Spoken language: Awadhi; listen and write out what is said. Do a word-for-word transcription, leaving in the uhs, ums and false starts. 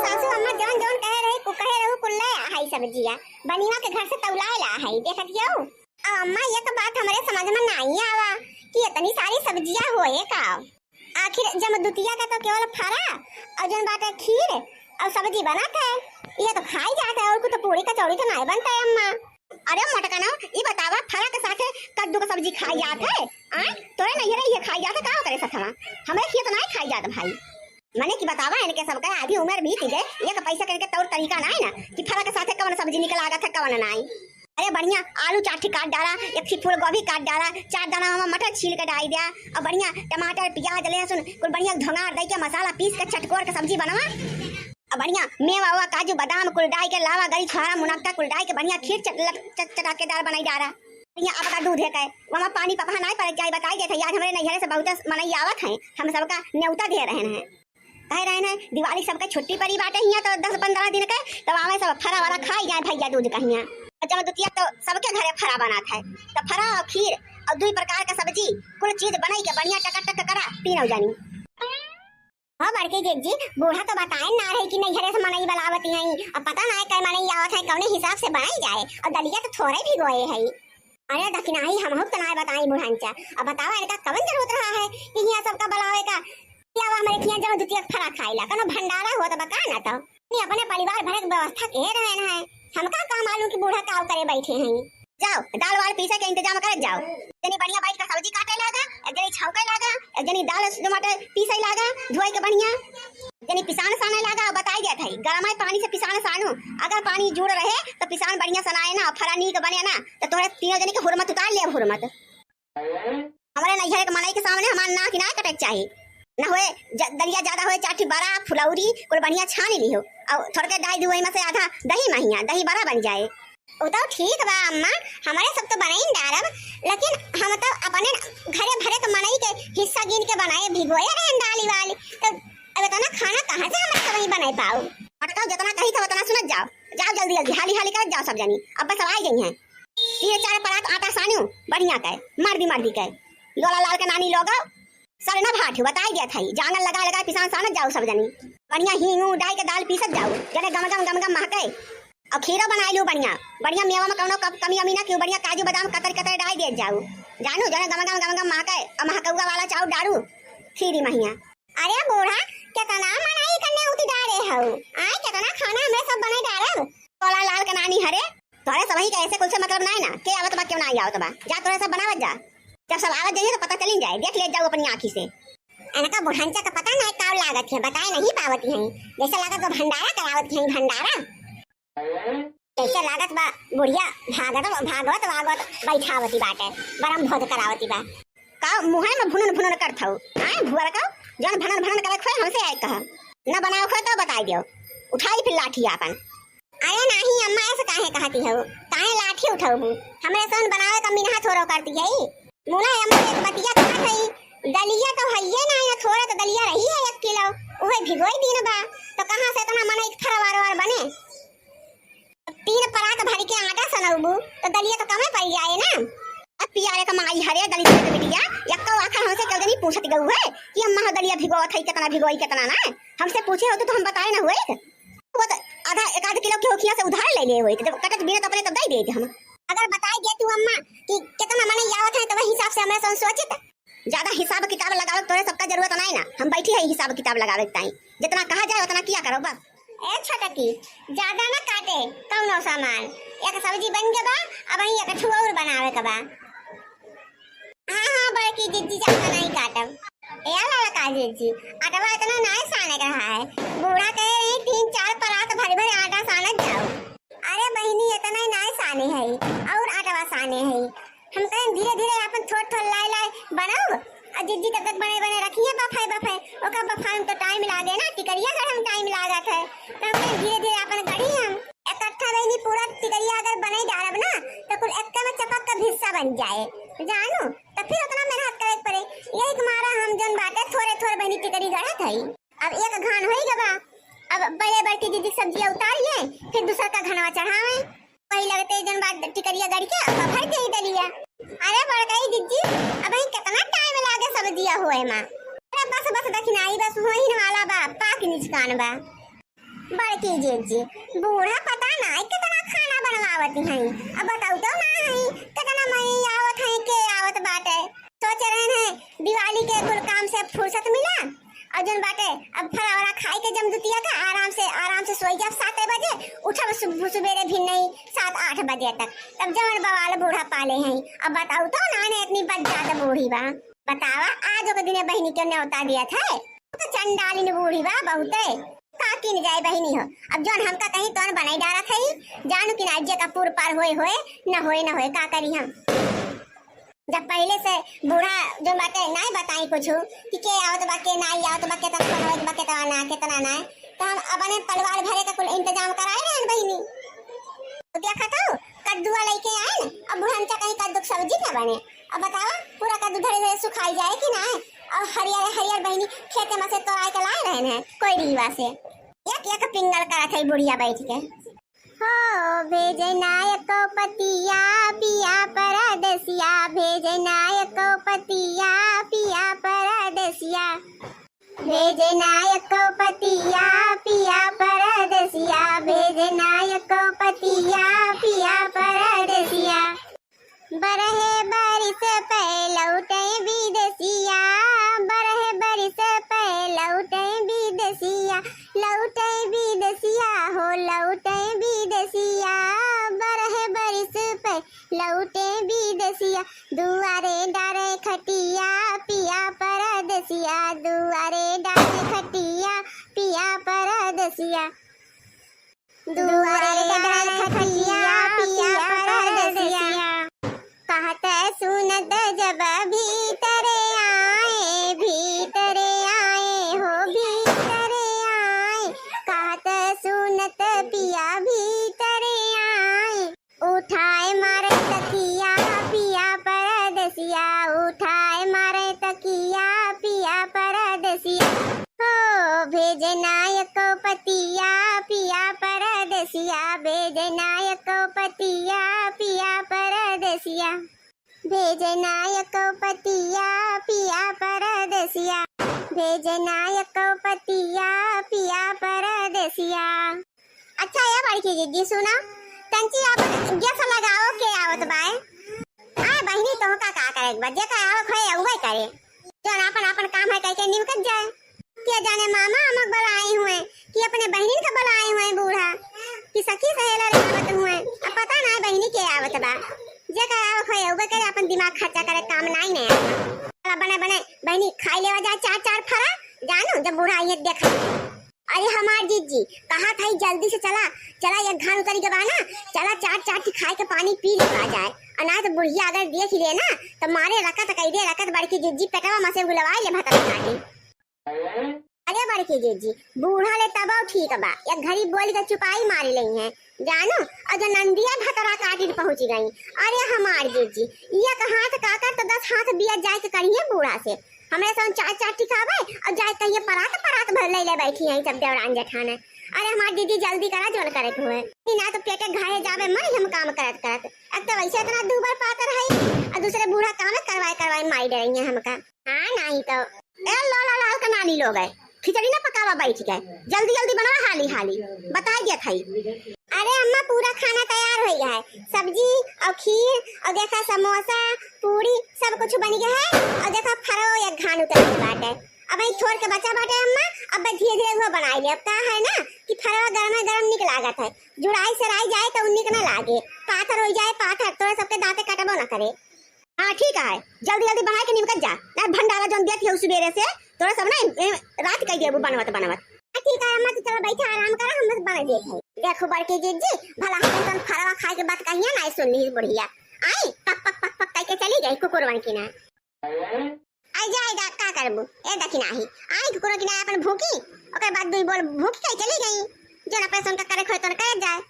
सासू अम्मा जौन जौन कहे रही, कु-, कहे रहू, कुल ले आ हई सब्जिया। बनिया के घर से तौलाए ला हई, देखत हियौ। अब अम्मा, एक बात हमरे समझ में नाहीं आवा कि इतनी सारी सब्जिया होए का? आखिर जमदुतिया का तो केवल फरा और जौन बाटे खीर और सब्जी बनत है, ये तो खाई जात है, और कुछ तो पूरी कचौड़ी तो नाहीं बनता है अम्मा। अरे मोटकनो, ई बतावा, फरा के साथे कद्दू के सब्जी खाई जात है? आय, तोरे नैहरे ये खाई जात है का ओकरे सथवा? हमरे खिया तो नाहीं खाई जात भाई। मने कि बतावा, इनके सबका आधी उम्र बीत गए, एक पैसा के इनके तौर तरीका नाहीं ना कि फरा के साथे कवन सब्जी निकल लागत है, कवन नाहीं। अरे बढ़िया आलू चार ठी काट डाला, एक ठी फूल गोभी काट डाला, चार दाना ओमा मटर छील के डाल दिया, और बढ़िया टमाटर, प्याज, लहसुन कुल बढ़िया धोंगार दई के मसाला पीस के चटकोर के सब्जी बनवा। और बढ़िया मेवा, ओवा, काजू, बादाम कुल डाल के, लावा, गरी, छोहारा, मुनक्का कुल डाल के बढ़िया खीर चट-, लट-, चट-, चटाकेदार बनाई डाला। बढ़िया आपका दूध है के, ओमा पानी पपहा नाहीं पड़े के चाही, बताई देत है, आज हमरे नैहरे से बहुत मनई आवत हैं, हम सबका न्योता दे रहे हैं। कहे रहे हैं, दिवाली सबके छुट्टी पड़ी बाटे हियाँ तो दस पन्द्रह दिन के, तब आवे सब फरा वरा खाई जाए भैया दूज का हियाँ। और जमदुतिया तो सबके घरे फरा बनात है, तो फरा और खीर और दुई प्रकार के सब्जी, कुल चीज बनाई के बढ़िया टकाटक करा तीनों जनी। हाँ बड़की जिज्जी, बूढ़ा तो बताए ना रही कि नैहरे से मनई बलावती हैं, अब पता ना है कै मनई आवत है, कौने हिसाब से बनाई जाए। और दलिया तो थोड़े भिगोए है। अरे दखिनाही, हमहू तो नाय बताई बुढ़ांचा। अब बतावा, इनका कवन जरूरत रहा है कि हियाँ सबका बलावे का? कि अब हमरे खियाँ जमदुतिया के फरा खाइला, कौनो भंडारा होत बा का ना तो? नहीं, अपने परिवार भरे के व्यवस्था के रहे हैं। हमका का मालूम कि बूढ़ा काव करे बैठे हैं। जाओ, दाल वाल पीसे के इंतजाम करत जाओ। जनी बढ़िया बैठ के सब्जी काटे लागा, एक जनी छौंके लागा, एक जनी दाल टमाटर पीसे लागा, धोए के बढ़िया। जनी पिसान साने लागा, बताई देत है, गरमाए पानी से पिसान सानू। अगर पानी जुड़ रहे तो पिसान बढ़िया सनाए ना, फरा नीक बने ना, तो तोहरे तीनों जनी के हुरमत उतार ले, हुरमत। हमरे नैहर के मनई के सामने हमार नाक ना कटे के चाही। ना होए ज-, दलिया ज्यादा होए, चार ठी बरा, फुलौरी, कुल बढ़िया छानी लिहो। और थोड़के डाई दी वही में से आधा दही महिया, दही बरा बन जाए। उ तो ठीक बा अम्मा, हमरे सब तो बनई न डारब, लेकिन हम तो अपने घरे भरे के मनई के हिस्सा गिन के बनाए, भिगोए रहन डाली वाली। तो अब इतना खाना कहाँ से हमरे सब ही बनाए पाऊ? अटका जितना कही था उतना सुनत जाओ, जाओ जल्दी जल्दी, हाली हाली करत जाओ सब जनी, अब बस आई गई हैं। तीन चार परात आटा सानू बढ़िया के, मर्दी मर्दी के, लोला लाल के नानी लोग, सरना भाठ बताई दिया था, जांगल लगा लगा पिसान सानत जाओ सब जनी। बढ़िया हींग ऊंग डाल के दाल पीसत जाओ, जने गम गम गम गम महके। और खीरो बनाई लू बढ़िया, बढ़िया मेवा में कौनो क-, कमी अमी ना क्यों, बढ़िया काजू बादाम कतर कतर डाल दिए जाओ। जानू जने गम गम गम गम महके, और महकौआ वाला चाउर डारू खीरी महिया। अरे बूढ़ा, केतना मनई कन्ने उती डारे हऊ? आय, केतना खाना हमरे सब बनाई डारब। तोला लाल के नानी हरे, तोरे सबही के ऐसे कुल से मतलब नाय ना, के आवत बा, क्यों ना आवत बा, जा तोरे सब बनावत जा। जब सब आवत जाइए तो पता चलिन जाए, देख ले जाऊ अपनी आँखी से। इनका बुढ़ंचा का पता नाय का लागत है, बताए नहीं पावती हैं, जैसे लागत बा भंडारा करावत हैं, भंडारा। जैसे लागत बा बुढ़िया भागत, भागवत, वागवत बैठावती बाटे, बरम भोज करावती बा। का मुँहे में भुनन भुनन करत हऊ? आय भुअर का, जौन भनन भनन करत होए हमसे आए कह। न बनाओ खोए तो बताई दियो। उठाई फिर लाठी आपन। अरे नाही अम्मा, ऐसे काहे कहती हऊ? काहे लाठी उठऊ? हमरे सोन बनावे का मिनहा थोड़ो करती है। मुना अम्मा एक बतिया कहत हई, दलिया तो हइये ना, या थोड़े तो दलिया रही है एक किलो, उहे भिगोई दीन बा, तो कहाँ से इतना मनई के फरवार वार बने? तीन परात भर के आटा सनउबू, तो दलिया तो कमे पड़ जाए ना। अब पियारे का माई हरे दलिया के बिटिया, यक्को आखर हमसे क्यों जनी पूछत गऊ है कि अम्मा हो दलिया भिगोत है, कितना भिगोई, कितना ना। हमसे पूछे होते तो हम बताए ना हुए। वो तो आधा, एक आध किलो के होखिया से उधार ले ले हुए, जब कटत बिनत अपने तब दे देते हम। अगर बताई दे तू अम्मा कि कितना मने आवत है, तो वही हिसाब से हमरे सन सोचित। ज्यादा हिसाब किताब लगावे के तोरे सबका जरूरत नहीं ना, हम बैठी है हिसाब किताब लगावे के ताई। जितना कहा जाए उतना किया करो बस। ए छोटकी, ज्यादा ना काटे कौनो सामान। एक सब्जी बन के बा, अब वही एक ठो और बनावे के बा। हाँ, हाँ, बड़की जिज्जी, ज्यादा नहीं काटब। ए ललका जिज्जी, आटवा इतना नहीं साने के रहा है। बूढ़ा कहे रही, तीन चार परात भरी भरी आटा सानत जाओ। अरे बहिनी, इतना ही नहीं साने है, और आटवा साने है। हम कहें धीरे धीरे अपन थोड़ थोड़ लाए लाए बनाओ, और जिज्जी तब तक बने बने रखिए बफे बफे। ओका बफाए में तो टाइम लागे ना, टिकरिया गढ़े में टाइम लागत है। तो हम कहें धीरे धीरे अपन गढ़ी हम। इकट्ठा बहिनी पूरा टिकरिया अगर बने डालब ना, तो कुल एक्के में चपक का हिस्सा बन जाए, जानू, तो फिर उतना मेहनत करे के पड़े। यही के मारा हम जन बाटे थोड़े थोड़े बहिनी टिकरी गढ़त हई। अब एक घान होई गवा, अब पहले बड़की दीदी सब्जिया उतार लिए, फिर दूसर का घनवा चढ़ावे। वही लगते जन बात टिकरिया गढ़ के अब भर दे दलिया। अरे बड़कई दीदी, अब ही कितना टाइम लागे सब्जिया होए मा। अरे बस बस दखिनाई बस होइन वाला बा, पाक निचकान बा। बड़की जिज्जी, बूढ़ा पता नाई केतना खाना बनवावत हैं। अब बताऊ तो ना है, केतना मई आवत हैं, के आवत बाटे। सोच रहे हैं दिवाली के कुल काम से फुर्सत मिला, और जौन बाटे अब फरावरा खाई के जमदुतिया का आराम से, आराम से सोई जाब सात बजे, उठब सुबह सुबेरे भी नहीं सात आठ बजे तक, तब जवन बवाल बूढ़ा पाले हैं। अब बताऊ तो ना ने इतनी बज्जात बूढ़ी बा। बतावा, आज ओके दिने बहिनी के न्योता दिया था, तो चंडालिन बूढ़ी बा बहुते। का किन जाए बहिनी हो, अब जौन हमका कहीं तौन बनाई डालत है, जानू कि ना, जे का पूर पार होए होए, न होए न होए, का करी हम। जब पहले से बूढ़ा जो बाटे नाई बताई कुछ कि के आवत बा, के नाई आवत बा, केतना बनवे के बा, केतना ना, केतना ना, तो हम अपने परिवार भरे का कुल इंतजाम कराए रहन बहिनी। तो देखा तो कद्दुआ लेके आए न, अब बुढ़नचा कहीं कद्दू के सब्जी न बने। अब बतावा, पूरा कद्दू धरे धरे सुखाई जाए कि ना? और हरियर हरियर बहिनी खेते में से तोड़ाए के लाए रहन है कोई रीवा से, एक एक पिंगल करत है बुढ़िया बैठ के। हो भेजे नायको पतिया पिया परदेसिया, भेजे नायको पतिया पिया परदेसिया। भेजे नायको पतिया पिया परदेसिया, भेजे नायको पतिया पिया परदेसिया। बरहे बरिस पे लौटे विदेसिया, बरहे बरिस पे लौटे विदेसिया, लौटे विदेसिया हो लौटे विदेसिया। बरहे बरिस पे लौटे विदेसिया, दुआरे डारे खटिया पिया परदेसिया, दुआरे डारे खटिया पिया परदेसिया। दुआरे डारे खटिया पिया परदेसिया। कहत सुनत जब भीतरे आए, भीतरे आए हो भीतरे आए। कहत सुनत पिया भीतरे आए। उठाए मारे तकिया पिया परदेसिया, उठाए मारे तकिया पिया परदेसिया। हो भेजे नायको पतिया पिया परदेसिया, भेजे नायको पतिया पिया परदेसिया। भेजे नायको पतिया पिया परदेसिया, भेजे नायको पतिया पिया परदेसिया। अच्छा ए बड़की जिज्जी सुना, तंची आप गैस लगाओ के आवत बाए। आए बहिनी तोहका का करे के बा, जेका आवत होए उहे करे। जौन आपन आपन काम है कह के निमकत जाए। के जाने मामा अमक बुलाए हुए कि अपने बहिनिन का बुलाए हुए बूढ़ा कि सखी सहेलर आवत हुए। अब पता ना बहिनी के आवत बा, जेका आवत होए उहे करे, आपन दिमाग खर्चा करे काम नाई ने। चला बने बने बहिनी खाई लेवा जाए चार चार फरा, जानू जब बूढ़ा आइए देखा। अरे हमार जिज्जी, कहा था जल्दी से चला, चला एक घान उतरी के बा ना, चला चार चार ठी खाए के पानी पी लेवा जाए, और ना तो बुढ़िया अगर देख ले ना तो मारे रकत कह दे, रकत बड़की जिज्जी पेटवा में से गुलवाई ले भतरा काटी। अरे बड़की जिज्जी, बूढ़ा ले तबो ठीक बा, एक घड़ी बोल के चुपाई मारी लई है, जानू, और जो नंदिया भतरा काटी पहुँच गई। अरे हमार जिज्जी, एक हाथ का कर तो दस हाथ बिया जाए के करिए बूढ़ा से। हमरे सन चार चार ठी खावे और जाए कहिए परात परात भर ले ले बैठी हैं सब देवरान जेठान। अरे हमार दीदी जल्दी करा जोन करे के हुए, ई ना तो पेटे घाहे जावे मर हम काम करत करत। एक तो वैसे इतना दूबर पातर है और दूसरे बूढ़ा काम करवाए करवाए मारी डरइए हमका। हाँ नहीं तो। ए लो लो लाल का नानी लोग है, खिचड़ी ना पकावा बैठ के, जल्दी जल्दी बनावा हाली हाली, बताई दिया था। अरे अम्मा पूरा खाना तैयार हो गया है, सब्जी और खीर और देखा समोसा पूरी सब कुछ बन गया है। और देखा फरो एक घान उतर के बाटे, अब वही थोड़ के बचा बाटे अम्मा, अब धीरे धीरे हुआ बनाई ले। अब का है ना कि फरवा गरम गरम निक लागत है, जुड़ाई सराई जाए तो निक ना लागे, पाथर हो जाए पाथर, तोरा सबके दांते कटबो ना करे। हाँ ठीक है, जल्दी जल्दी बनाए के निमकत जा, ना भंडारा जौन देत है सुबेरे से, तोरा सब ना ए, रात कह देबू बनवत बनवत। हाँ ठीक है अम्मा, तू चलो बैठा आराम करा, हम बस बना देत है। देखो बड़की जिज्जी, भला हम तन फरवा खाए के बात कहिया ना सुन ली बुढ़िया, आई पक पक पक पक कह के चली गई कुकुरवन की ना। आई जा आई जा का करबू ए दखिनाही, आई कुकुरों की ना अपन भूखी, ओकर बाद दुई बोल भूखी कह चली गई, जो ना पैसा उनका करे खोए तो करे जाए।